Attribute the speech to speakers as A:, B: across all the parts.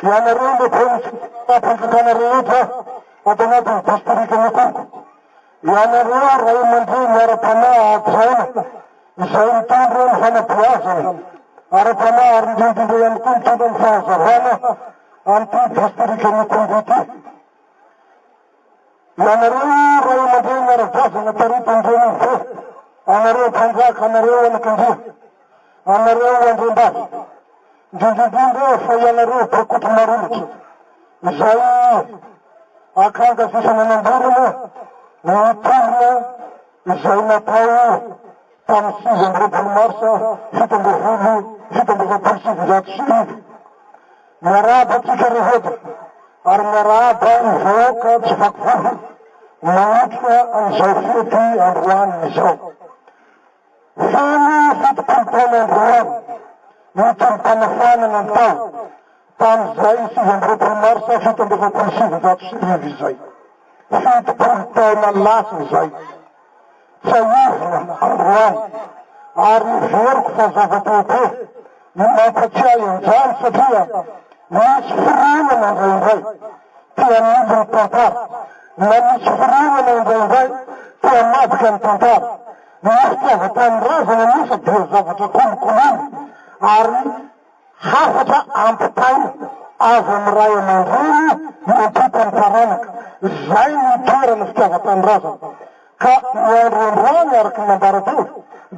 A: Ianareo lehiben'ny fitondram-panjakana rehetra ato anatin'ny distrikan'Ikongo, ianareo ray aman-dreny ara-panahy hajaina izay mitondra ny fanabeazana ara-panahy ary indrindra indrindra ihany koa mitondra ny fahazavana amin'ity distrikan'Ikongo ity. Ianareo ray aman-dreny ara-drazana taritin-dRenibe, anareo mpanjaka, anareo anakandriana, anareo andriambavy, indrindra indrindra fa ianareo Bekoto Maromotra, izay akanga sisa nanamborana ny tolona izay natao tamin'ny 29 marsa 1947. Miarahaba antsika rehetra ary miarahaba ny vahoaka tsy vaky volo manotrona an'izao fety androany izao. Feno 70 taona androany ny tolom-panafahana natao tamin'izay 29 marsa 1947 izay. 70 taona lasa izay. Tsiahivina androany ary heveriko fa zava-dehibe ny mampatsiahy an'izany satria misy fironana indraindray te hamily ny tantara na misy fironana indraindray te hamadika ny tantara. Ny fitiavan-tanindrazana anefa dia zavatra kolokoloina ary Hafatra ampitaina avy amin'ny ray aman-dreny miampita ny taranaka. Izay no itoeran'ny fitiavan-tanindrazana. Ka ny andro androany araka ny nambara teo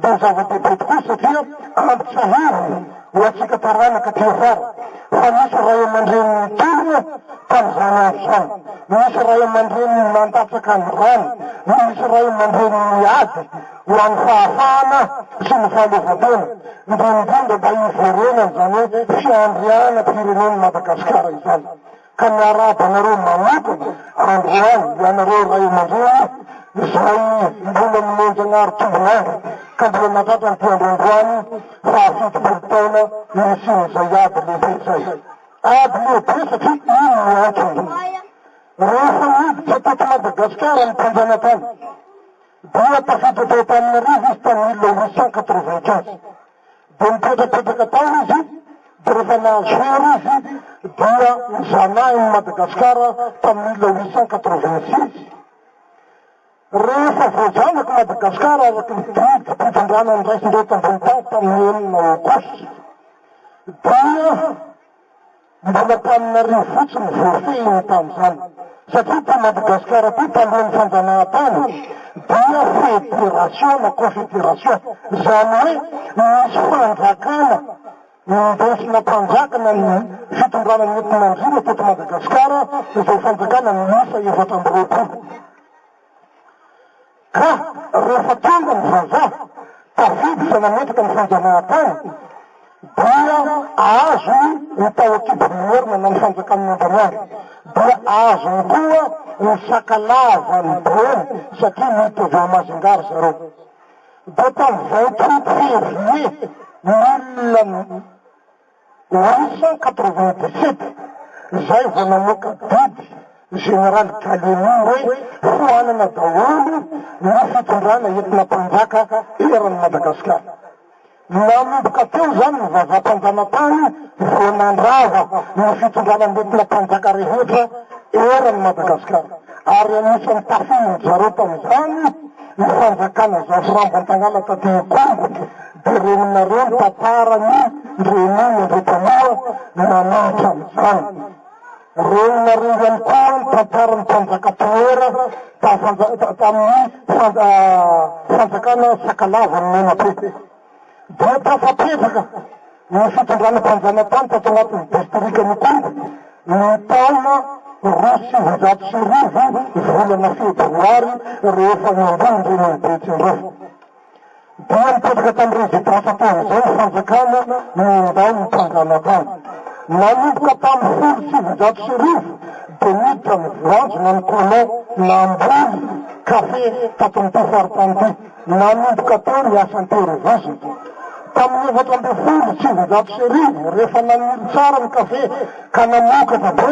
A: dia zava-dehibe tokoa satria ampitsahirina ho antsika taranaka aty afara fa nisy ray aman-dreny nitolona tamin'izany andro izany. Nisy ray aman-dreny nandatsaka ny rany. Nisy ray aman-dreny niady ho an'ny fahafahana sy ny fahaleovantena, indrindrindra mba hiverenana izany hoe fiandrianam-pirenen'i Madagasikara izany. Ka miarahaba anareo manokana androany ianareo ray aman-dreny izay mbola nomen-Jagnahary tombon'andro ka mbola nahatratra an'ity andro androany faha 70 taona nisian'izay ady lehibe izay. Ady lehibe satria iny no antony. Rehefa niditra teto Madagasikara ny mpanjanatany, Dia tafiditra tao Antananarivo izy tamin'ny 1895. Dia nipetrapetraka tao izy, dia rehefa nahazo hery izy dia nozanahin'i Madagasikara tamin'ny 1886. Rehefa voazanak'i Madagasikara araka ny didim-pitondrana noraisin-dreo tambony tany tamin'ny 6 aogositra dia Mbola Antananarivo fotsiny voafehiny tamin'izany satria ity Madagasikara ity talohan'ny fanjanahantany dia fédération na confédération, izany hoe nisy fanjakana nindesina mpanjaka na ny fitondrana nentin'andriana teto Madagasikara izay fanjakana miisa 24. Ka rehefa tonga ny vazaha, tafiditra nametraka ny fanjanahantany, dia azony ny tao an-kibon'ny Merina na ny fanjakan'ny Andriamanga, dia azony koa ny Sakalava ny Boeny satria niditra avy ao Majunga ry zareo. Dia tamin'ny 28 février mille 897, izay vao namoaka didy Général Gallieni hoe foanana daholo ny fitondrana entina mpanjaka eran'i Madagasikara. Nanomboka teo izany ny vazaha mpanjanatany vao nandrava ny fitondrana nentina mpanjaka rehetra eran'i Madagasikara. Ary anisan'ny tafihin-dry zareo tamin'izany ny fanjakana Zafirambo Antagnala taty Ikongo. Dia reninareo ny tantaran'i Ndreniny Andriampanoa nanohitra an'izany. Reninareo ihany koa ny tantaran'ny mpanjaka Toera tamin'ny fanjakana Sakalava ny Menabe. Dia tafapetraka ny fitondrana mpanjanatany tato anatin'ny distrikan'Ikongo ny taona 1902 volana febroary rehefa niandoha ny Reninibe Tsindrofo. Dia nipetraka tamin'ny résidence teo amin'izay ny fanjakana ninday ny mpanjanatany. Nanomboka tamin'ny 1910 dia niditra ny voanjo na ny colon namboly kafe tato amin'ity faritany ity. Nanomboka teo ny asa an-terivozona. Tamin'ny 1914 rehefa naniry tsara ny kafe ka namokatra be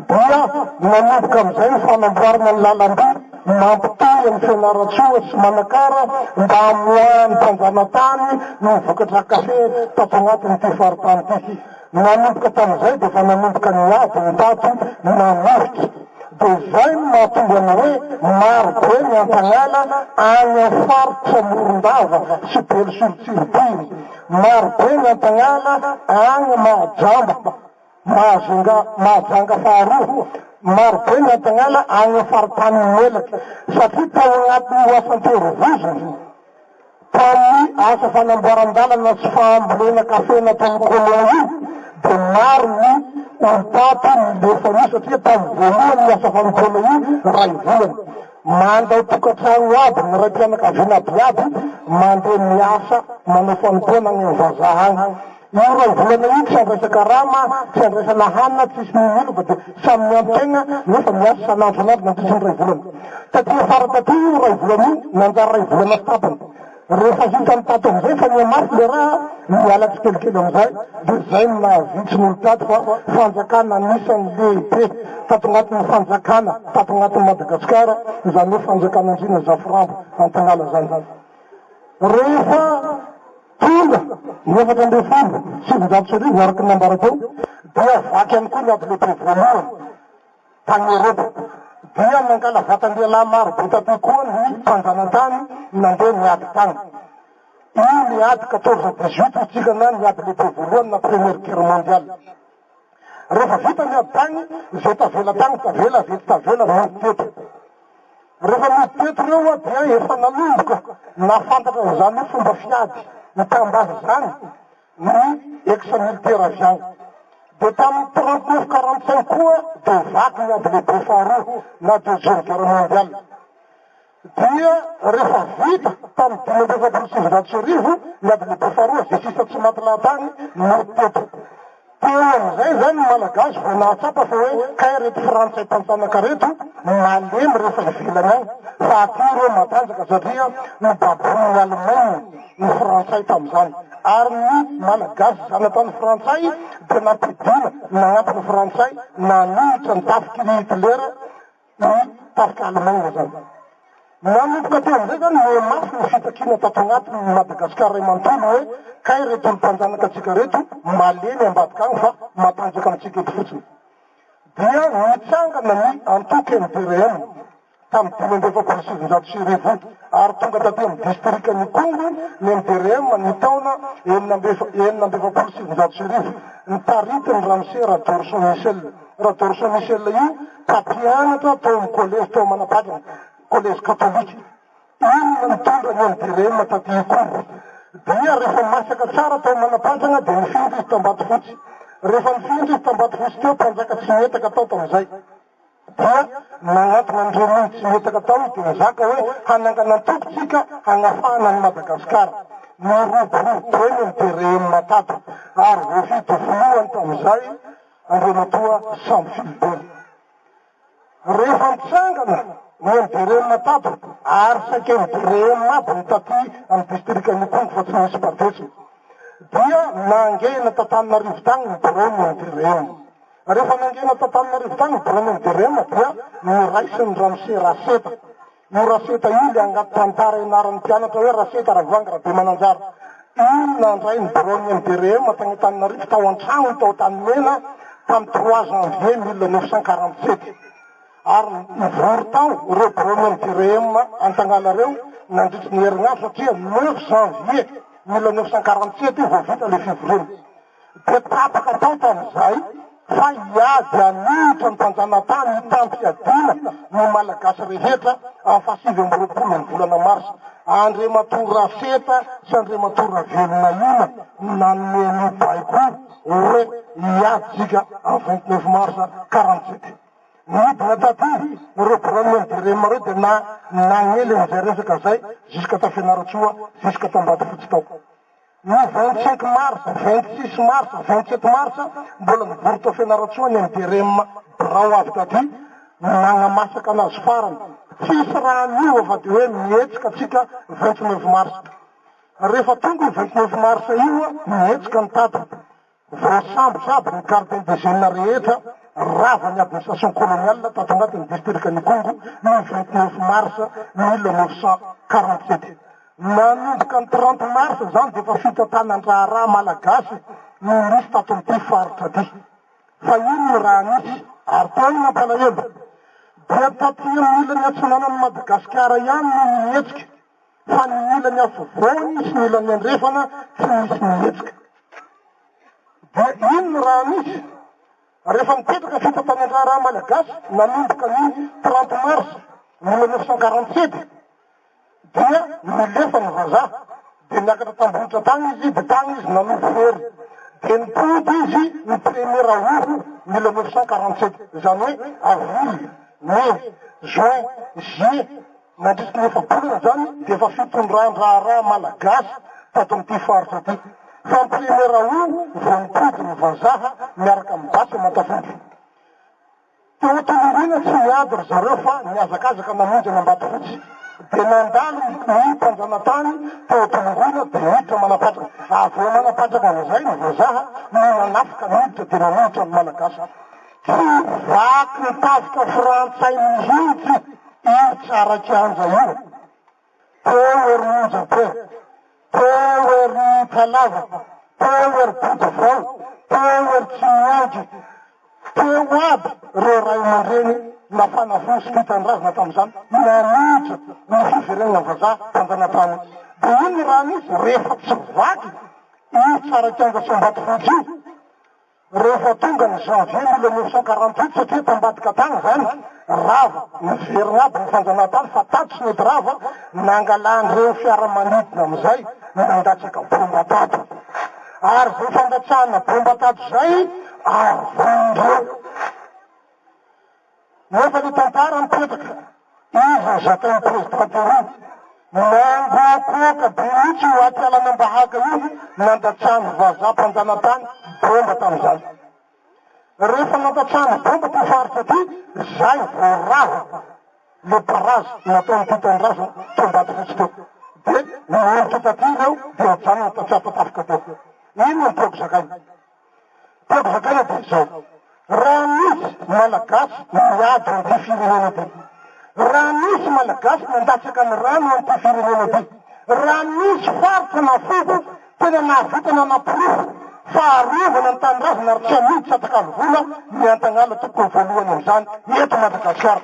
A: dia nanomboka amin'izay ny fanamboarana ny lalamby mampitohy an'i Fianarantsoa sy Manakara mba hamoahan'ny mpanjanatany ny vokatra kafe tato anatin'ity faritany ity. Nanomboka tamin'izay dia efa nanomboka niady ny tato nanohitra. Dia izay no mahatonga ny hoe maro be ny Antagnala any amin'ny faritra Morondava sy Belo sur Tsiribihina. Maro be ny Antagnala any Mahajamba, Mahajanga, Mahajanga faharoa. Maro be ny Antagnala any amin'ny faritanin'i Melaky satria tao anatin'io asa an-terivozona. Tamin'ny asa fanamboaran-dalana sy fahambolena kafe nataon'ny colon io dia maro ny olom-paty nilefa an'io satria tamin'ny voalohany io asa fanompoana io iray volana. Mandao tokantrano aby ny raim-pianakaviana abiaby mandeha miasa manao fanompoana any amin'ny vazaha agny. Io iray volana io tsy andraisan-karama, tsy andraisana hanina, tsisy n'inon'inona fa dia samy miantegna nefa miasa isan'andro isan'andro nandritry ny iray volana. Taty afara taty io iray volana io nanjary iray volana sy tapany. Rehefa hitan'ny tato amin'izay fa nihamafy le raha, niala tsikelikely amin'izay dia izay no nahavitsy ny olon-tato fa fanjakana anisan'ny lehibe tato agnatin'ny fanjakana tato agnatin'i Madagasikara izany hoe fanjakan'Andriana Zafirambo Antagnala izany. Rehefa Tonga ny 1914, araka ny nambara teo, dia vaky ihany koa ny ady lehibe voalohany tany Eoropa. Dia nangala vatan-dehilahy maro be taty koa ny mpanjanantany nandeha niady tany. Io ny ady 14-18 hoy tsika na ny ady lehibe voalohany na première guerre mondiale. Rehefa vita ny ady tany, izay tavela tany tavela, izay tsy tavela nody teto. Rehefa nody teto ireo dia efa nanomboka nahafantatra an'izany hoe fomba fiady mitam-basy izany ny ex-militaire avy any. Dia tamin'ny 39 45 koa dia vaky ny ady lehibe faharoa na deuxième guerre mondiale. Dia rehefa vita tamin'ny 1945 ny ady lehibe faharoa izay sisa tsy maty lahatany nody teto. Teo amin'izay izany ny Malagasy vao nahatsapa fa hoe kay ireto Frantsay mpanjanaka ireto malemy rehefa ivelany any fa aty ireo matanjaka satria nobaboin'ny Allemagne ny Frantsay tamin'izany ary ny Malagasy zanatany Frantsay dia nampidina nanampy ny Frantsay nanohitra ny tafik'i Hitler ny tafika Allemagne izany. Nanomboka teo amin'izay izany nihamafy ny fitakiana tato anatin'i Madagasikara iray manontolo hoe kay ireto olom-panjanaka antsika ireto malemy ambadika agny fa matanjaka amintsika eto fotsiny. Dia nitsangana ny antoko MDRM tamin'ny 1945 ary tonga taty amin'ny distrikan'Ikongo ny MDRM ny taona 1946 notaritin'ny ramose Radorison Michel. Radorison Michel io mpampianatra tao amin'ny kolejy tao Manapakana, kolejy katolika. Iny no nitondra ny MDRM taty Ikongo. Dia rehefa masaka tsara tao Manapatrana dia nifindra izy t'Ambatofotsy. Rehefa nifindra izy t'Ambatofotsy teo, mpanjaka Tsimetaka tao tamin'izay. Dia nanantona an'ireo nony Tsimetaka tao izy dia nizaka hoe hanangana antoko tsika hagnafahana an'i Madagasikara. Niroborobo be ny MDRM tato ary voafidy ho filohany tamin'izay Andriamatoa Sambo Philibert. Rehefa nitsangana ny MDRM tato ary saika MDRM aby ny taty amin'ny distrikan'Ikongo fa tsy nisy Padesm dia nangena t'Antananarivo tagny ny biraon'ny MDRM. Rehefa nangena t'Antananarivo tagny ny biraon'ny MDRM dia noraisin'ny ramose Raseta. Io Raseta io ilay agnaty tantara ianaran'ny mpianatra hoe Raseta Ravoahangy Rabemananjara. Io nandray ny biraon'ny MDRM tagny Antananarivo tao an-tragnony tao Antanimena tamin'ny trois janvier 1947. Ary nivory tao ireo biraon'ny MDRM Antagnala ireo nandritry ny herinandro satria neuf janvier 1947 io vao vita ilay fivoriana. Dia tapaka tao tamin'izay fa hiady hanohitra ny mpanjanatany hitam-piadiana ny Malagasy rehetra amin'ny faha 29 ny volana marsa. Andriamatoa Raseta sy Andriamatoa Ravelonahina no nanome an'io baiko io hoe hiady isika amin'ny 29 mars 47. Nidina taty ireo biraon'ny MDRM ireo dia na nagnely an'izay resaka izay jusqu'à tao Fianarantsoa, jusqu'à tao Ambatofotsy tao. Ny 25 mars, 26 mars, 27 mars, mbola nivory tao Fianarantsoa ny MDRM birao avy taty nagnamasaka anazy farany. Tsisy raha niova fa dia hoe mihetsika tsika 29 mars. Rehefa tonga io 29 mars io, nihetsika ny tato. Voasambotra aby ny garde indigène rehetra, rava ny administration coloniale tato agnatin'ny distrikan'Ikongo ny 29 mars 1947. Nanomboka ny 30 mars izany dia efa fitantanan-draharaha malagasy no nisy tato amin'ity faritra ity. Fa iny no raha nisy, ary teo ny nampalahelo, dia taty amin'ny ilany atsinanan'i Madagasikara ihany no nihetsika, fa ny ilany afovoany sy ny ilany andrefana tsy nisy nihetsika. Dia iny no raha nisy, rehefa nipetraka fitantanan-draharaha malagasy nanomboka ny 30 mars 1947, Dia nilefa ny vazaha, dia niakatra tambohitra tagny izy, dia tagny izy nanovo fery. Dia nipody izy ny premier août 1947, izany hoe avril, mai, juin, juillet, nandritry ny efa-bolana izany dia efa fitondran-draharaha malagasy tato amin'ity faritra ity. Fa ny premier août vao nipody ny vazaha miaraka amin'ny basy aman-tafondro. Teo Tolongoina tsy niady ry zareo fa nihazakazaka namonjy an'Ambatofotsy. Dia nandalo ny mpanjanatany teo Tolongoina dia niditra Manampatraka. Avy eo Manampatraka amin'izay ny vazaha no nanafika niditra dia nanohitra ny Malagasy. Tsy vaky ny tafika frantsay mihitsy io Tsarakianja io. Teo ry Onjabe, teo ry Talava, teo ry Bodovao, teo ry Tsimiangy, teo aby ireo ray aman-dreny nafana fo sy tia tanindrazana tamin'izany nanohitra ny fiverenana vazaha mpanjanatany. Dia inona raha nisy rehefa tsy vaky io Tsarakianja sy Ambatofotsy io? Rehefa tonga ny janvier 1948, satria tambadika tany izany, rava, niverina aby ny fanjanahantany fa tato tsy nety rava, nangalan'ireo fiaramanidina amin'izay nandatsaka bomba tato. Ary izay fandatsahana bomba tato izay, avon'ireo. Nefa le tantara mipetraka, izy no zakain'ny président tery. Nangoakoaka be mihitsy io atialan'Ambahaka io nandatsahan'ny vazaha mpanjanatany bomba tamin'izany. Rehefa nandatsahany bomba ty faritra ty, zay vao rava le barrage nataon'ny tanindrazana teo Ambatofotsy teo. Dia nihemotra taty ireo dia nijanona taty Ampitatafika teo. Inona no tiako zakaina? Tiako zakaina dia izao, raha nisy Malagasy niady ho an'ity firenena ity, raha nisy Malagasy nandatsaka ny rany ho an'ity firenena ity, raha nisy faritra na foko tena nahavita nanaporofo fa arovana ny tanindrazana ary tsy amidy tsy atakalo vola ny Antagnala tokony voalohany amin'izany eto Madagasikara.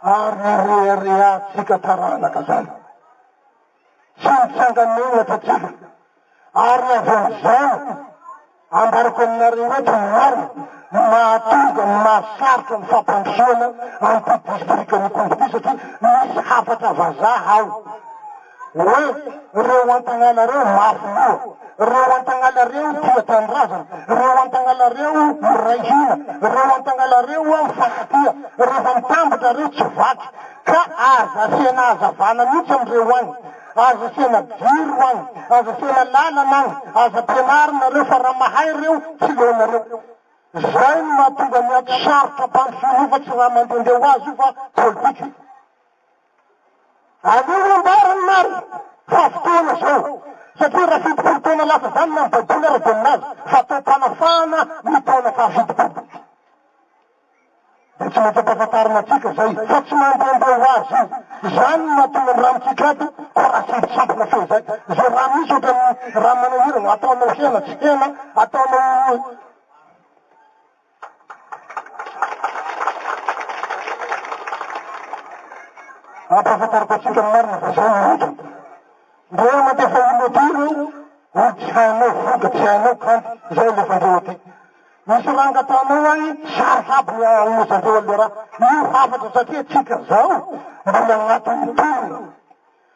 A: Ary nireharehantsika taranaka izany. Tsy nitsanga-menatra tsika, ary avy amin'izany, ambarako aminareo eto ny marina, mahatonga ny mahasarotra ny fampandrosoana an'ity distrikan'Ikongo ity satria misy hafatra vazaha ao hoe reo Antagnala reo mafy loha, reo Antagnala reo tia tanindrazana, reo Antagnala reo miray hina, reo Antagnala reo mifankatia, rehefa mitambatra reo tsy vaky. Ka aza asiana hazavana mihitsy amin'ireo agny, aza asiana jiro agny, aza asiana lalana agny, aza ampianarina reo fa raha mahay reo tsy leonareo. Zay no mahatonga ny ato sarotra ampandrosoina io fa tsy raha mandehandeha ho azy io fa politika. Aleo ambara ny marina fa fotoana zao satria raha 70 taona lasa zany na ny baiboly ara dia milaza fa taom-panafahana ny taona faha 70. Dia tsy maintsy ampahafantarina antsika izay fa tsy mandehandeha ho azy io. Izany no mahatonga ny rano tsika ato koa raha samposampona fehizay. Izay rano misy ohatran'ny rano manahirana, ataonao hena tsy hena, ataonao. Ampahafantariko antsika ny marina fa izao no antony. Ndreo mandefa olona aty ireo, olo tsy hainao voka, tsy hainao kanto, izao alefandreo aty. Misy raha angatahanao ahy sary aby ny hanomezandreo anle raha. Io hafatra satria tsika zao mbola agnatin'ny tolona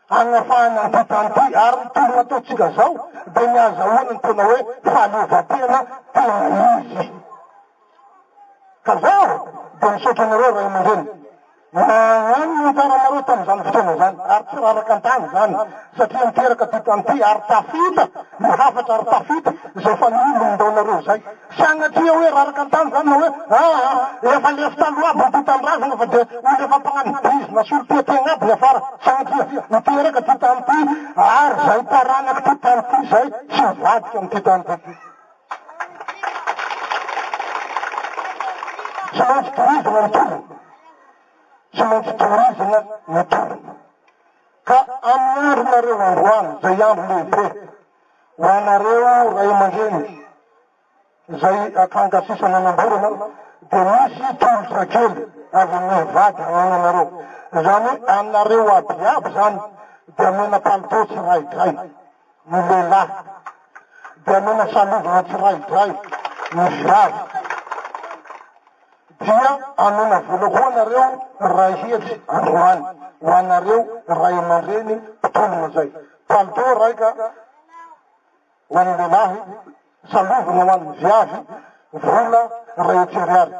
A: agnafahana an'ity tany ty ary ny tolona ataontsika zao dia ny ahazahoana ny tena hoe fahaleovantena tena izy. Ka zaho dia misaotra anareo ray aman-dreny nagnano ny anjaranareo tamin'izany fotoana izany ary tsy raraka an-tany izany satria niteraka ity tany ity ary tafita ny hafatra ary tafita izay fanilon-daonareo izay. Sanatria hoe raraka an-tany izany na hoe aa efa lefy taloha aby ny tia tanindrazana fa dia olo efa mpagnano bizina solom-piatrehagna aby ny afara. Sanatria niteraka ity tany ity ary izay taranak'ity tany ity izay tsy mivadika amin'ity tany ity. Tsy maintsy tohizana ny tolona. Tsy maintsy tohizina ny tolona. Ka amin'ny andronareo androany, izay andro lehibe ho anareo ray aman-dreny izay akanga sisa nanamborana, dia misy tolotra kely avy amin'ny vady hanana anareo. Izany hoe anareo abiaby izany dia omena palitao tsiraidray ny lehilahy, dia omena salovana tsiraidray ny vavy. Dia hanona vola koa nareo ray hetsy androany ho anareo ray aman-dreny mpitolona zay. Palitô raika ho an'ny lehilahy, salovana ho an'ny viavy, vola ray hetsy ariary.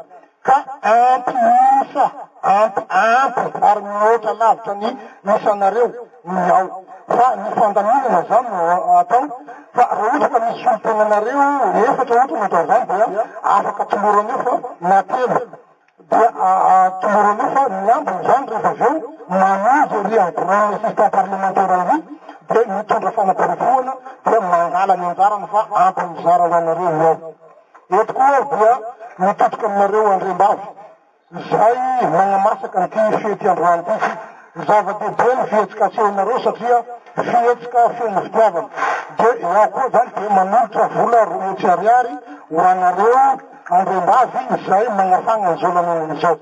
A: Ka ampy isa, ampy ampy ary mihoatra lavitra ny isanareo ny ao. Fa ny fandaminana zany no atao fa raha ohatra ka misy solontenanareo efatra ohatra no atao an'izany dia afaka tolorana eo fa na telo dia tolorana eo fa ny ambiny zany rehefa avy eo mamonjy ery amin'ny biraon'ny assistant parlementaire ery dia mitondra fanaporofoana dia mangala ny anjarany fa ampy mizara ho anareo ny ao. Eto koa aho dia mitodika aminareo andriambavy. Izay manamasaka an'ity fety androany ity. Zava-dehibe ny fihetsika asehonareo satria fihetsika feno fitiavana. Dia iaho koa izany dia manolotra vola 200 ariary ho anareo andriambavy izay magnafagna an'izao lanonana izao.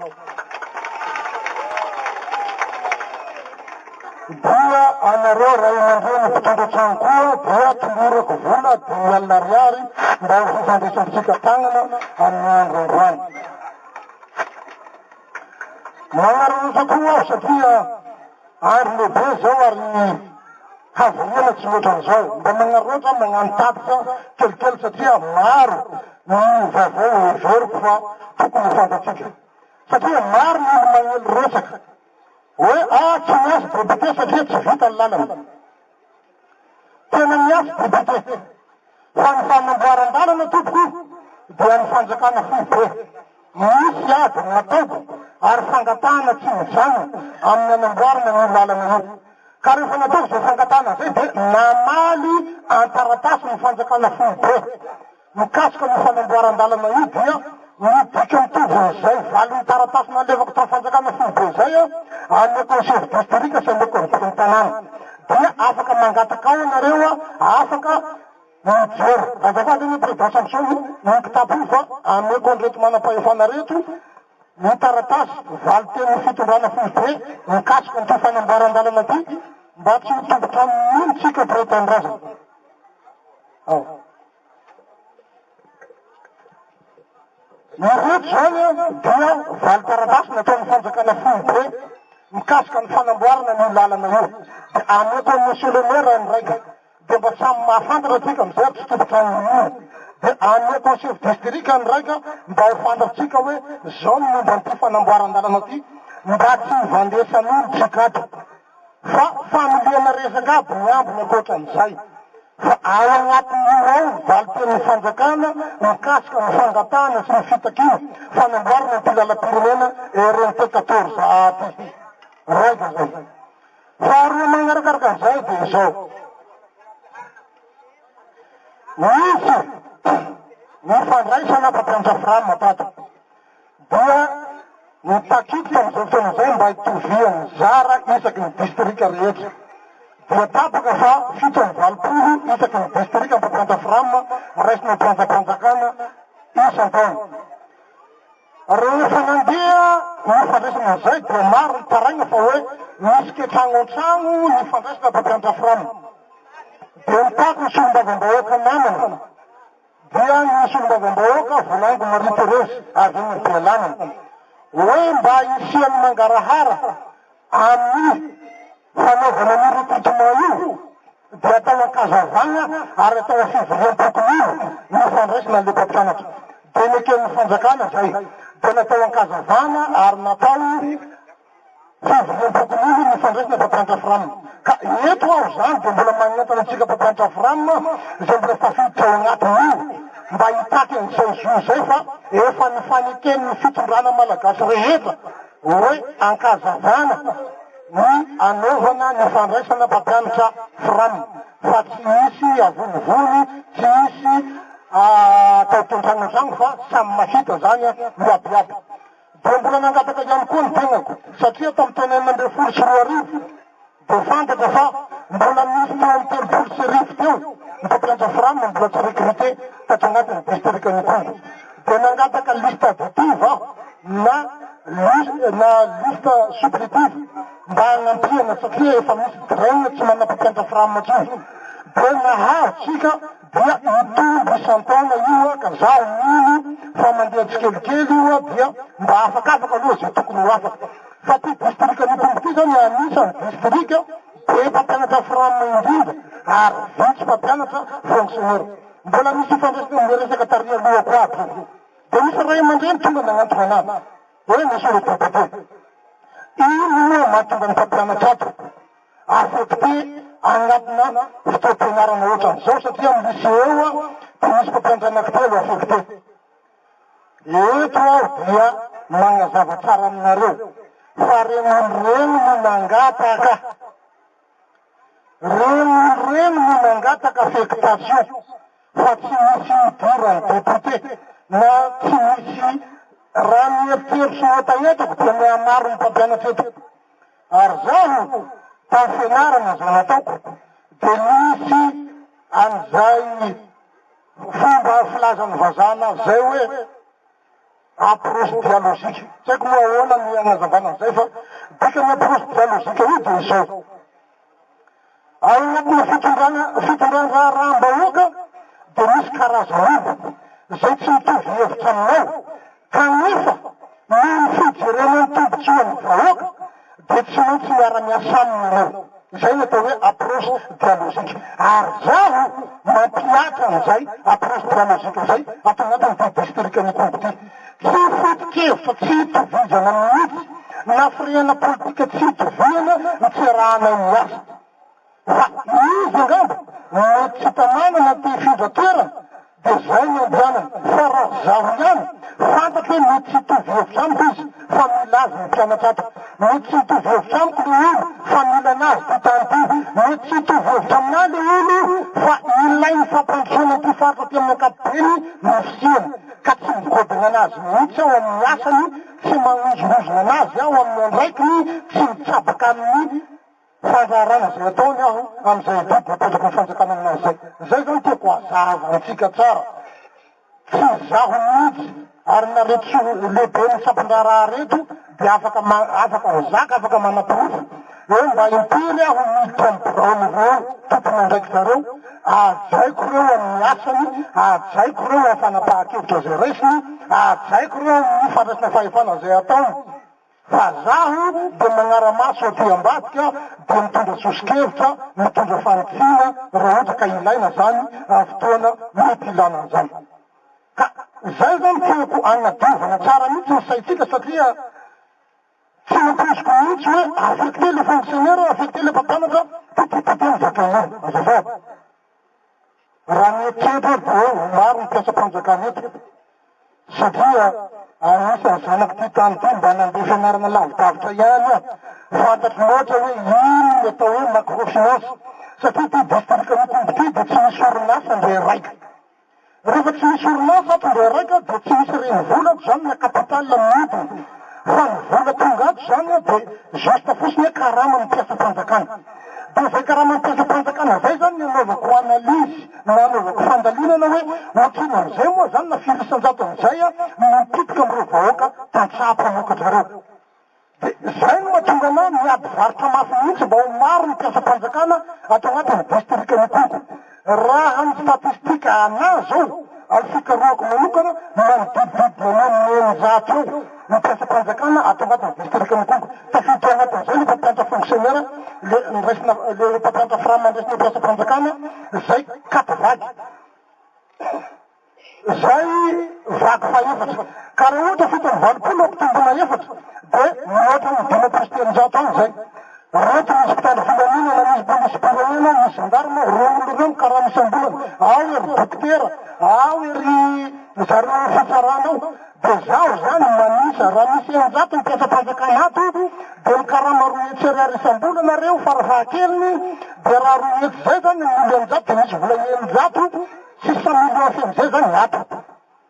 A: Dia anareo ray aman-dreny mpitondra trano koa dia tolorako vola 50 ariary mba ho fifandraisantsika tanana amin'ny andro androany. Manararaotra koa aho satria andro lehibe izao ary havoriana tsy mihoatra an'izao. Mba manararaotra aho magnano tatitra kelikely satria maro ny vaovao heveriko fa tokony ho fantatsika. Satria maro ny olo magnely resaka hoe ah tsy miasa député satria tsy vita ny lalana. Tena miasa député. Fa ny fanamboaran-dalana tompoko dia ny fanjakana foibe. Misy ady nataoko ary fangatahana tsy mijanona amin'ny hanamboarana an'io lalana io. Ka rehefa nataoko izay fangatahana izay dia namaly an-taratasy ny fanjakana foibe mikasika an'io fanamboaran-dalana io dia ny dika mitovin'izay valin'ny taratasy nalefako tamin'ny fanjakana foibe izay ameko ny chef district sy ameko ny ben'ny tanàna. Dia afaka mangataka ao ianareo, afaka Mijery. Azafady anie Président Samson io kitapo io fa ameko an'ireto manam-pahefana reto ny taratasy valin-tenin'ny fitondrana foibe mikasika an'ity fanamboaran-dalana ity mba tsy ho tompon-trano mihitsy tsika mpiray tanindrazana. Ao. Ireto izany dia valin-taratasy nataon'ny fanjakana foibe mikasika ny fanamboarana an'io lalana io. Dia ameko an'i Monsieur le Maire ny raika. Dia mba samy mahafantatra tsika amizay ary tsy tompon-trano io. Dia ameko ny chef district ny raika mba ho fantatsika hoe zao ny momba an'ity fanamboaran-dalana ty mba tsy hivandesan'olo tsika ato. Fa familiana resaka aby ny ambiny ankoatran'izay. Fa ao agnatin'io ao ny valin-tenin'ny fanjakana mikasika ny fangatahana sy ny fitakiana fanamboarana ity lalam-pirenena RNT 14 A ty. Raika zay. Faharoa magnarakaraka an'izay dia izao, nisy ny fandraisana mpampianatra fram tato dia nitakiky tamin'izay fotoana izay mba hitovian'ny zara isaky ny distrika rehetra. Dia tapaka fa 87 isaky ny distrika mpampianatra fram raisina ho mpianjam-panjakana isan-taona. Rehefa nandeha ny fandraisana an'izay dia maro ny taraina fa hoe misy kiantrano an-trano ny fandraisana mpampianatra fram. Dia nitaky ny solombavambahoaka namana dia ny solombavambahoaka Volaingo Marie Therese avy eny Bealanana hoe mba hisian'ny mangarahara amin'ny fanaovana an'io recrutement io dia atao an-kazavana ary atao an-fivoriam-pokonolona ny fandraisana an'ilay mpampianatra. Dia neken'ny fanjakana izay. Dia natao an-kazavana ary natao fivoriam-pokonolona ny fandraisana mpampianatra fram. Ka eto aho izany dia mbola manentana antsika mpampianatra fram izay mbola tafiditra ao anatin'io mba hitaky an'izay zo izay fa efa nifaneken'ny fitondrana malagasy rehetra hoe ankazavana ny anaovana ny fandraisana mpampianatra fram fa tsy hisy avonivony, tsy hisy atao tontrano an-trano fa samy mahita zany miabiaby. Dia mbola nangataka ihany koa ny tenako satria tamin'ny taona 2016 dia fantatra fa mbola nisy teo amin'ny 1030 teo ny mpampianatra fram mbola tsy recruté tato anatin'ny distrikan'Ikongo. Dia nangataka liste additive aho na na liste supplétive mba hanampiana satria efa misy DREN tsy manana mpampianatra fram intsony. Dia nahazo tsika dia hitombo isan-taona io ka zaho mino fa mandeha tsikelikely io dia mba afakafaka aloha izay tokony ho afaka. Fa ty distrikan'Ikongo ty zany anisan'ny distrika be mpampianatra fram indrindra ary vitsy mpampianatra fonctionnaire. Mbola misy ifandraisany amin'ilay resaka tary alohako aby io. Dia nisy ray aman-dreny tonga nagnantona anah hoe monsieur le député, ino moa mahatonga ny mpampianatra ato affecté agnatina fotoam-pianarana ohatran'izao satria amin'ny lycée eo dia misy mpampianatra anankitelo affecté. Eto aho dia magnazava tsara aminareo fa reny olo reny no nangataka. Reny olo reny no nangataka affectation fa tsy misy idiran'ny député na tsy misy raha ny eritreritro sy ny hetahetako dia mihamaro ny mpampianatra eto. Ary zaho tao fianarana izay nataoko dia nisy an'izay fomba filazan'ny vazaha anazy izay hoe approche dialogique. Tsy haiko moa ahoana ny hanazavana an'izay fa dikan'ny approche dialogique io dia izao. Ao anatin'ny fitondrana fitondran-draharaham-bahoaka dia misy karazan'olona izay tsy mitovy hevitra aminao kanefa noho ny fijerena ny tombotsoan'ny vahoaka dia tsy maintsy miara-miasa aminy ianao. Izay no atao hoe approche dialogique. Ary izaho mampihatra an'izay approche dialogique izay ato anatin'ity distrikan'Ikongo ity. Tsy foto-kevitra tsy itovizana mihitsy na firehana politika tsy itoviana ny tsy iarahanay miasa. Fa izy angamba mety tsy tamana na te hifindra toerana dia zay ny andehanany. Fa raha zaho ihany, fantatro hoe mety tsy hitovy hevitra amiko izy fa mila azy ny mpianatra ato. Mety tsy hitovy hevitra amiko le olo fa mila anazy ty tany ty. Mety tsy hitovy hevitra aminah le olo fa ilain'ny fampandrosoana ity faritra ty amin'ny ankapobeny ny fisiany. Ka tsy migodona anazy mihitsy aho amin'ny asany, tsy manozongozona anazy aho amin'ny andraikiny, tsy mitsabaka amin'ny fandraharahana izay ataony aho amin'izay adidy napetraky ny fanjakana aminazy izay. Izay izany tiako hazava amintsika tsara. Tsy izaho mihitsy ary na reto lehiben'ny sampandraharaha reto dia afaka afaka mizaka, afaka manaporofo hoe mba impiry aho miditra amin'ny biraon'ireo tompon'andraikitra ireo, hajaiko ireo amin'ny asany, hajaiko ireo amin'ny fanapahan-kevitra izay raisiny, hajaiko ireo amin'ny fandraisana fahefana izay ataony. Fa zaho dia magnara-maso aty ambadika dia mitondra soso-kevitra, mitondra fanitsiana raha ohatra ka ilaina zany amin'ny fotoana mety ilana an'izany. Ka zay zany tiako agnadiovana tsara mihitsy ny saintsika satria tsy nampoiziko mihitsy hoe affecter le fonctionnaire, affecter le mpampianatra, ty député mizaka an'io. Azafady. Raha ny eritreritra ary dia hoe ho maro ny mpiasam-panjakana eto satria anisan'ny zanak'ity tany ity mba nandeha fianarana lavidavitra ihany aho. Fantatro loatra hoe ino ny atao hoe macrofinance satria ity distrikan'Ikongo ity dia tsy misy orinasa ndre raika. Rehefa tsy misy orinasa ato indray raika dia tsy misy renivola ato izany na capital mihodina fa ny vola tonga ato izany dia juste fotsiny hoe karaman'ny mpiasam-panjakana. Dia izay karaman'ny mpiasam-panjakana izay izany no anaovako analyse na anaovako fandalinana hoe ohatrinona amin'izay moa izany na firy isan-jato amin'izay no mipitika amin'ireo vahoaka tantsaha mpamokatra ireo. Dia izay no mahatonga anah miady varotra mafy mihitsy mba ho maro ny mpiasam-panjakana ato anatin'ny distrikan'Ikongo. Raha ny statistique anah zao, amin'ny fikarohako manokana, manodidididina ny eo amin'ny 600 eo ny mpiasam-panjakana ato anatin'ny distrikan'Ikongo. Tafiditra ao anatin'izay ny mpampianatra fonctionnaire, le niraisina, le mpampianatra fram niraisina mpiasam-panjakana, izay quatre vagues. Izay vaky fahefatra. Ka raha ohatra 87 ampitomboina efatra dia mihoatra ny 350 any izay. Reto misy mpitandro filaminana, misy polisim-pirenena, misy gendarme, ireo olona ireo mikarama isam-bolana. Ao ery dokotera, ao ery zareo fitsarana ao. Dia zaho izany manisa, raha misy 600 ny mpiasam-panjakana ato dia mikarama 200 ariary isam-bolana reo farafahakeliny, dia raha 200 izay izany ny olona 600 dia misy vola 600. Six cent millions feno zay zany ato.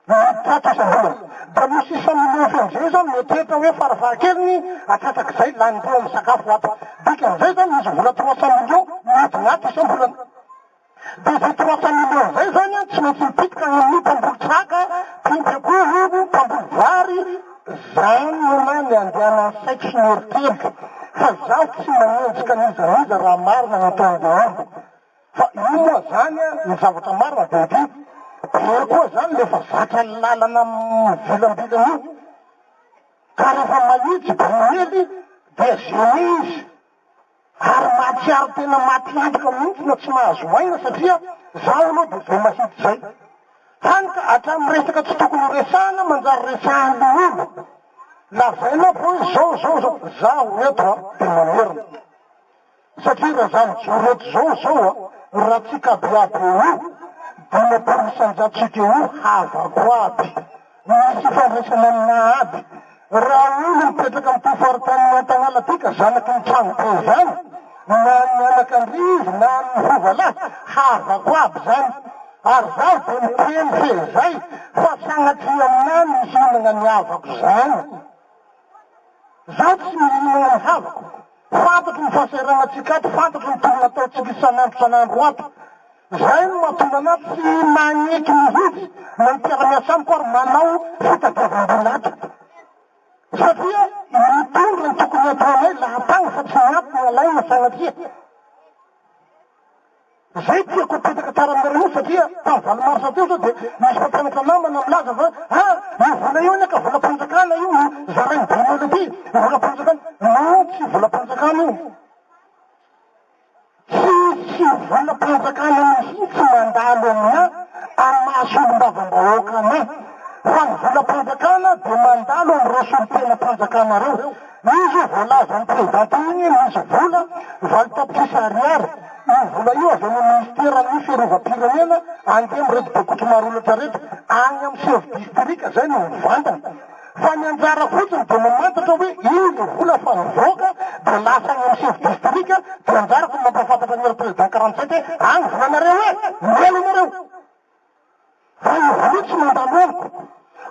A: Miditra ato isam-bolana. Dia misy isan'ny milofo amin'izay izany mieritreritra hoe farafahakeliny atsasak'izay lanindreo amin'ny sakafo ato. Dikan'izay izany misy vola 300 millions midina ato isam-bolana. Dia izay 300 millions izay izany an, tsy maintsy mipitika any amin'ny mpamboly traka, mpiompy akoho, mpamboly vary, izany no na ny andehanan'ny saiko sy ny eritreritro. Fa izaho tsy manenjika an'iza n'iza raha marina ny ataon'ilay olona. Fa io moa zany an, ny zavatra marina dia ity, be koa zany le efa zatra ny lalana mivilambilana io, ka rehefa mahitsy Brunelly dia gêné izy, ary mahatsiaro tena maty antoka mihitsy na tsy mahazo aina satria zaho aloha dia zay mahitsy zay. Hany ka hatramin'ny resaka tsy tokony ho resahana manjary resahan'ny olona. Lazaina aby hoe zao zao zao, zaho eto an dia mamerina. Satria raha za mijoro eto zao zao a, raha tsy kabiaby eo io, 50% eo io havako aby, misy ifandraisana aminà aby. Raha olo mipetraka amin'ity faritanin'i Antagnala ty ka zanaky ny tranobe zany, na ny anakandrivo na ny hovalahy, havako aby zany. Ary zaho dia miteny fehizay fa sagnatria aminà ny mihinagna ny havako zany. Zaho tsy mihinagna ny havako. Fantatro ny fahasahiranantsika ato, fantatro ny tolona ataontsika isan'andro isan'andro ato. Zay no mahatonga anah tsy magneky mihitsy na ny mpiara-miasa amiko ary manao fitadiavam-bola ato. Satria mitondra ny tokony hataonay lahatagny fa tsy ny ato no alaina sanatria. Zay tiako apetaka tsara aminareo io satria tamin'ny 8 marsa teo zao dia misy mpampianatra namana milaza fa ah io vola io anie ka volam-panjakana io no zarain'i Bruno ity, volam-panjakana. Non, tsy volam-panjakana io. Tsisy volam-panjakana mihitsy mandalo aminà amin'ny maha solombavambahoaka anà fa ny volam-panjakana dia mandalo amin'ireo solontenam-panjakana ireo. Io zao voalazan'ny président teo iny hoe misy vola 8 tapitrisa ariary, io vola io avy any amin'ny ministeran'ny fiarovam-pirenena andeha amin'ireto bekoto marolatra reto, any amin'ny chef district zay no mivantana. Fa ny anjara fotsiny dia mamantatra hoe io le vola fa nivoaka dia lasa any amin'ny chef district dia anjarako ny mampahafantatra an'i président 47 hoe any volanareo e! Mihaino ianareo! Fa io vola io tsy mandalo amiko.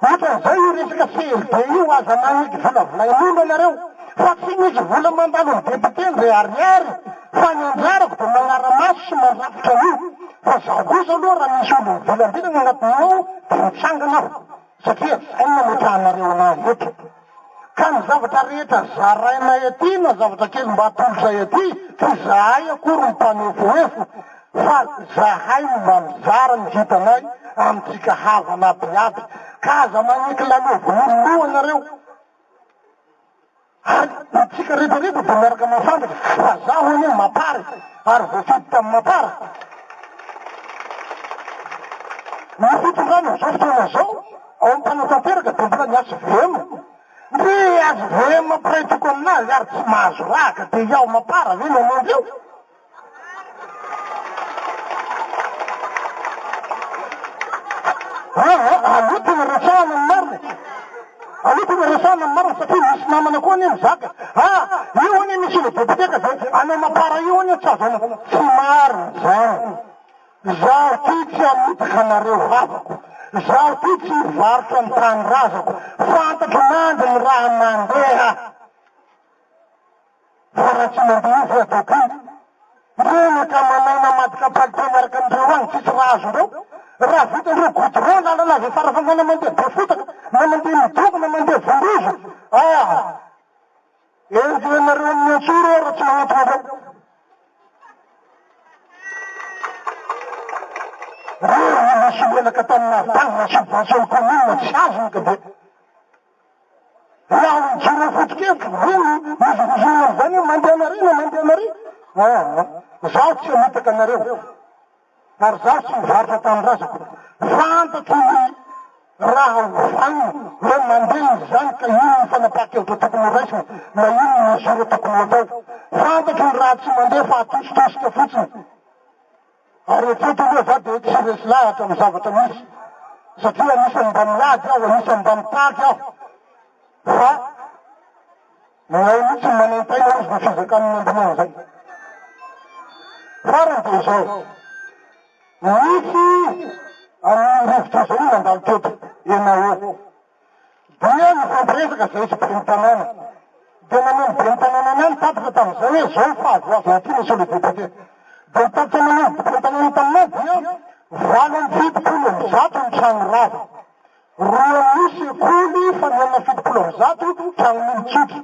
A: Ohatran'izay io resaka CLD io, aza magneky volavolain'olo ianareo fa tsy misy vola mandalo amin'ny député ndre ariary fa ny anjarako dia magnara-maso sy mandrafitra an'io fa zaho kosa aloha raha misy olo mivilambilana agnatin'io ao dia mitsangana aho satria zay no nametrahanareo anahy eto. Ka ny zavatra rehetra zarainay aty na zavatra kely mba atolotray aty, tsy zahay akory no mpanefoefo fa zahay no mba mizara ny hitanay amintsika havana aby aby. Ka aza magneky lalovin'olo loha nareo. Ary itsika rehetra rehetra dia miaraka mahafantatra fa zaho anie mapar e, ary voafidy tamin'ny mapar. Ny fitondrana amin'izao fotoana izao ao amin'ny mpanatanteraka dia mbola ny HVM. Ndry HVM mpiray toko aminazy ary tsy mahazo rahaka dia iaho mapar ve no hanendry eo? Aa aleo tena resahana ny marina e! Aleo tena resahana ny marina satria misy namana koa anie mizaka ah io anie misy olo député ka zay anao mapara io anie tsy azo anao tsy marina zany izaho ty tsy hamitaka anareo havako izaho ty tsy hivarotra ny tanindrazako fantatro mandry ny raha mandeha. Fa raha tsy mandeha io ve ataoko ino? Ireny ka manao namadika palitao miaraka amin'ireo agny tsisy raha azondreo. Raha vitandreo goudron lalana avy Farafangana mandeha Befotaka na mandeha Midongy na mandeha Vondrozo ah! Enjehinareo amin'ny antsoa ireo raha tsy magnantona andreo. Reo no nisolelaka tamin'ny nahavitana subvention ny commune tsy azony ka dia. Raha mijoro ho foto-kevitro ve no mihozongozonina amin'izany hoe mandeha anareo na mandeha anareo? Aa, izaho tsy hamitaka anareo, ary izaho tsy hivarotra tanindrazako. Fantatro ny raha hovaina hoe mandeha izany ka inona ny fanapahan-kevitra tokony horaisina na inona ny mesure tokony ho atao. Fantatro ny raha tsy mandeha fa atositosika fotsiny. Ary hatreto aloha za dia tsy resy lahatra amin'ny zavatra misy satria anisan'ny mba miady aho, anisan'ny mba mitaky aho fa ny ao mihitsy no manaintaina hozy ny fizakan'ny ambony an'izay. Farany dia izao, nisy amin'io rivotra izao io nandalo teto. ENAO. Dia nifampiresaka zahay sy ben'ny tanàna. Dia namono ben'ny tanàna anay ny tatitra tamin'izay hoe izao ny fahavoazana aty monsieur le député. Dia ny tatitra namono ben'ny tanàna taminay dia 178 ny trano rava. Roa amin'io sekoly fanomezana 170 tranon'olon-tsotra.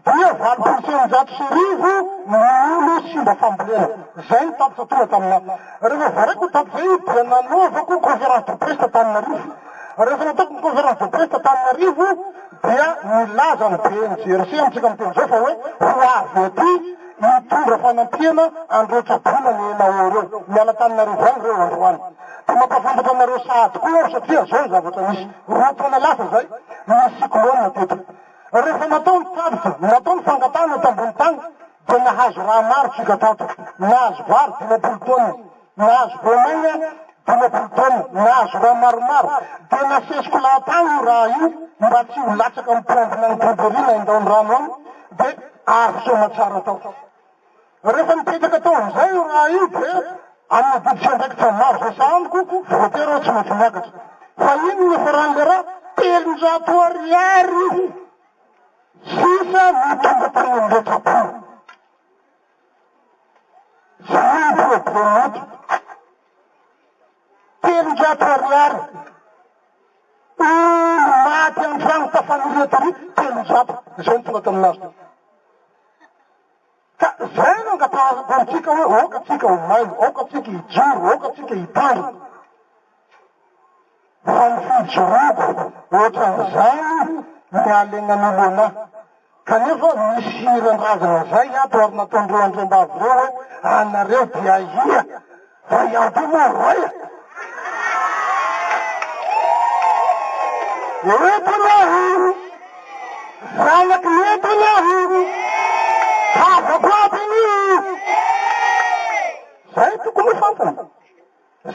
A: Dia 1680 ny olo simba fambolena. Zay ny tatitra tonga taminà. Rehefa voaraiko io tatitra io dia nanaovako conférence de presse t'Antananarivo. Rehefa nataoko ny conférence de presse t'Antananarivo dia nilaza ny BNGRC amintsika miteny izao fa hoe ho avy aty hitondra fanampiana an'ireo traboina ny ENAO ireo. Miala Antananarivo any ireo androany. Dia mampahafantatra anareo sahady koa aho satria zao ny zavatra nisy. Roa taona lasa izay nisy cyclone teto. Rehefa natao ny tatitra, natao ny fangatahana tambony tany dia nahazo raha maro tsika tato. Nahazo vary 50 taonina, nahazo voamaina 50 taonina, nahazo raha maromaro. Dia nasesiko lahatany io raha io mba tsy ho latsaka amin'ny pômbina any Pomperie na Indaondrano any dia avy soamatsara tao. Rehefa nipetraka tao amin'izay io raha io dia amin'ny adidy sy andraikitra maro izay sahaniko, voatery aho tsy maintsy miakatra. Fa inona no niafaran'ilay raha? 300 ariary sisa no tonga tany amin'ireo traboina. Izay no problème eto. 300 ariary. Olo maty an-trano tafanoria tery, 300. Izay no tonga tamin'azy teo. Ka zay no angatahako amintsika hoe aoka tsika ho mailo, aoka tsika hijoro, aoka tsika hitandrina. Fa ny fijoroako ohatran'izany ny halegnan'olo anah. Kanefa misy hiran-drazana zay ato ary nataon'ireo andriambavy ireo hoe anareo dia ia fa iaho ty moa roa. Eto anie aho, zanaky ny eto anie aho, havako aby anio. Zay tokony ho fantany,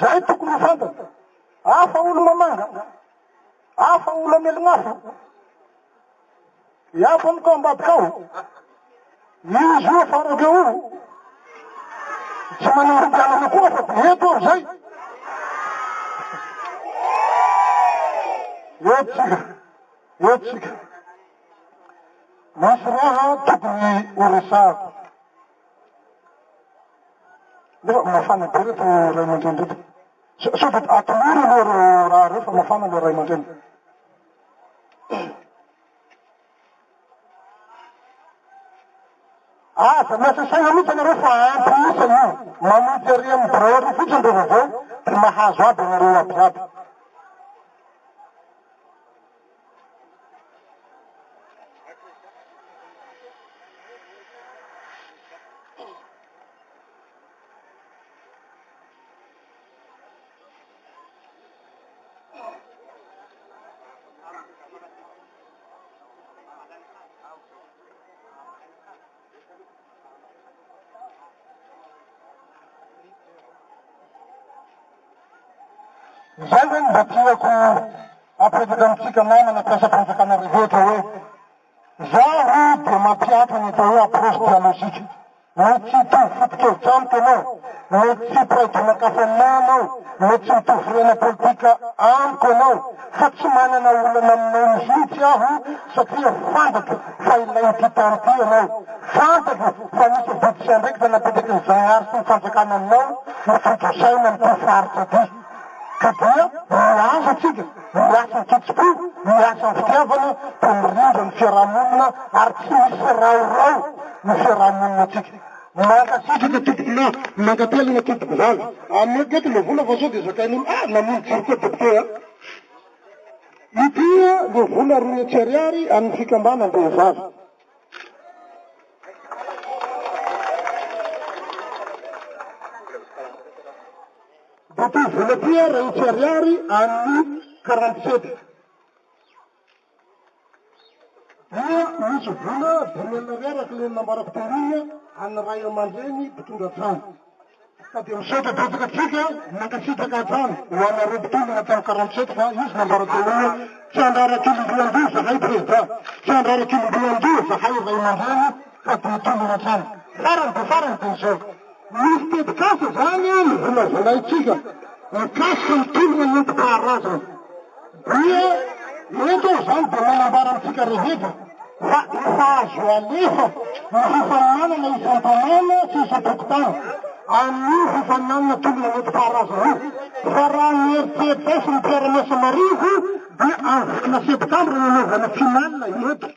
A: zay tokony ho fantany. Hafa olo mamanga, hafa olo amelogn'afo. Iapo amiko ambadika ao. Io izy io afarako eo io. Tsy manoro anareo koa fa dia eto aho zay. Eto tsika. Eto tsika. Misy raha tokony ho resahako. Nefa mafana be reto ray aman-dreny reto. Sao dia atolory aloha ireo raha ireo fa mafana ilay ray aman-dreny. Aza miasa saina mihitsy ianareo fa ampy isa io. Mamonjy ary amin'ny birao ary fotsiny ireo vaovao dia mahazo aby ianareo aby aby. Izay ve no mba tiako apetraka amintsika namana mpiasam-panjakana rehetra hoe Izaho dia mampihatra ny atao hoe approche dialogique. Mety tsy hitovy foto-kevitra amiko ianao, mety tsy mpiray donak'afo aminà ianao, mety tsy mitovy firehana politika amiko ianao, fa tsy manana olana aminao mihitsy aho satria fantatro fa ilain'ity tany ity ianao, fantatro fa misy adidy sy andraikitra napetraky ny Zagnahary sy ny fanjakana aminao ho fidrasaina amin'ity faritra ity. Ka dia miasa tsika, miasa an-kitsim-po, miasa am-pitiavana dia mirindra ny fiaraha-monina ary tsy misy raorao ny fiaraha-monina tsika. Mankasitraka tompoko lahy, mankatelina tompoko vavy. Ameko eto le vola fa sao dia zakain'olo ah namono jiro koa député a. Ity le vola 200 ariary an'ny fikambanam-behivavy. Dia ity vola ity 100 ariary an'ny 47. Dia misy vola 50 ariary araka ilay nambarako teo iny an'ny ray aman-dreny mpitondra trano. Ka dia misaotra betsaka antsika mankasitraka hatrany ho anareo mpitolona hatramin'ny 47 fa izy nambara teo iny tsy handrarak'olon-droandoha zahay prezida, tsy handrarak'olon-droandoha zahay ray aman-dreny fa dia hitolona hatrany. Farany dia farany dia izao. Misy tetikasa izany novolavolaintsika mikasika ny tolona nentim-paharazana. Dia eto aho izany dia manambara amintsika rehetra fa efa azo alefa ny fifaninanana isan-tanàna sy isam-pokontany amin'io fifaninanana tolona nentim-paharazana io. Fa raha ny eritreritray sy ny mpiara-miasa marivo dia amin'ny volana septambra no hanaovana finale eto.